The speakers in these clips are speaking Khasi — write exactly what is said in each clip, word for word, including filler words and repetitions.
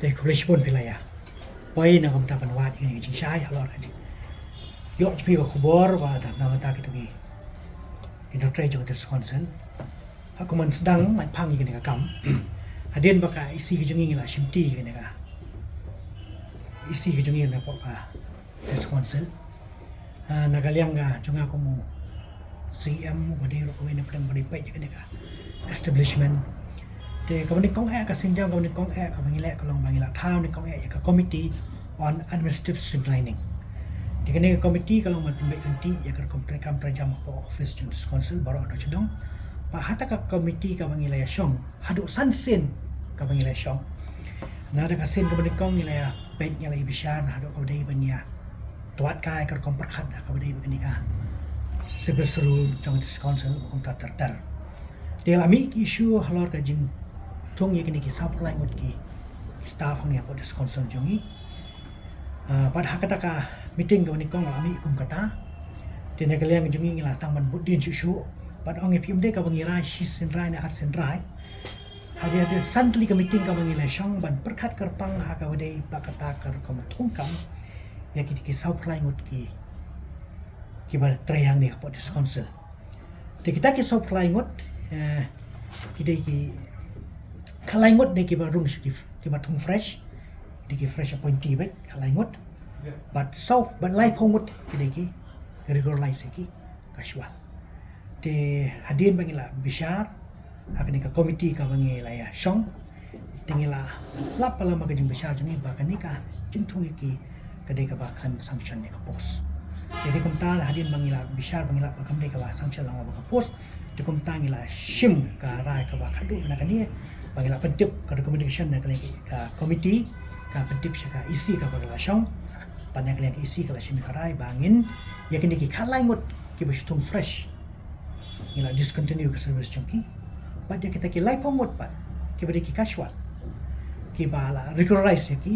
Te khublei shibun phi la ïa poi na ka bynta ban wad ïa kane ka jingshai halor ka jing ïoh jong phi ka khubor ba na ka bynta kito ki, ki nongtrei jong ka District Council. Ha kum ban sdang ban pang ïa kane ka kam, hadien ba ka E C ka jong ngi la shimti ïa kane ka E C ka jong ngi na pdeng ka District Council. Ah, na ka liang ka jong nga kum u C M, ba dei ruh kawei na pdeng ba dei peit ïa kane ka establishment. Te kaba nyngkong eh, ka sienjam kaba nyngkong eh kaba ngi leh ka long ba ngi la thaw nyngkong eh ïa ka Committee on Administrative Streamlining. Te kane ka committee ka long ban pynbeit ryntih ïa ka rukom treikam treijam hapoh office jong District Council baroh hangno sha dong. Bad hata ka committee kaba ngi la ïa shong haduh san sien kaba ngi la ïa shong. Na da ka sien kaba nyngkong ngi la ïa peit, ngi la ïa bishar na haduh kaba dei ban ïa twad kai ka rukom pyrkhat da kaba dei ba kane ka service rule jong District Council ba kumta ter ter. Te la mih ki issue halor ka jingthung ïa kine ki sawphew lai ngut ki, ki staff hangne hapoh District Council jong ngi. Ah, bad ha kata ka meeting kaba nyngkong la mih kum kata. Te na ka liang jong ngi ngi la sdang ban bud dien shuh shuh. Bad ong ïa phi, ym dei kaba ngi rai shi sien rai ne ar sien rai. Hadien hadien san tylli ka meeting kaba ngi la shong ban pyrkhat kyrpang ha kaba dei ba kata ka rukom thungkam ïa kine ki sawphew lai ngut ki, kiba trei hangne hapoh District Council. Te kita ki sawphew lai ngut, eh, ki dei ki, khatlai ngut dei kiba rung sha ki, kiba thung fresh, dei ki fresh appointee beit, khatlai ngut. Bad saw, bad laiphew ngut ki dei ki, ki regularize ïa ki casual. Te hadien ba ngi la bishar ha kane ka committee kaba ngi la ïa shong, te ngi la lap palat ha ka jingbishar jong ngi ba kane ka jingthung ïa ki ka dei kaba kan sanction ïa ka post. Te dei kumta hadien ba ngi la bishar ba ngi la lap ba kam dei kaba sanction lang ba ka post, te kumta ngi la shim ka rai kaba khadduh na kane ba ngi la pyntip ka recommendation na kane ka committee, ka pyntip sha ka E C kaba ka la shong. Bad na ka liang ka E C ka la shim ka rai ba ngin ïa kine ki khatlai ngut kiba shu thung fresh ngi la discontinue ka service jong ki. Bad ïa kita ki laiphew ngut pat kiba dei ki casual kiba la regularize ïa ki,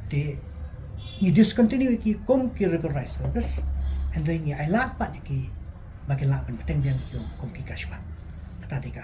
te ngi discontinue ïa ki kum ki regularize service. Hynrei ngi ailad pat ïa ki ba kin lah ban bteng biang ïa ki kum ki casual. Kata dei ka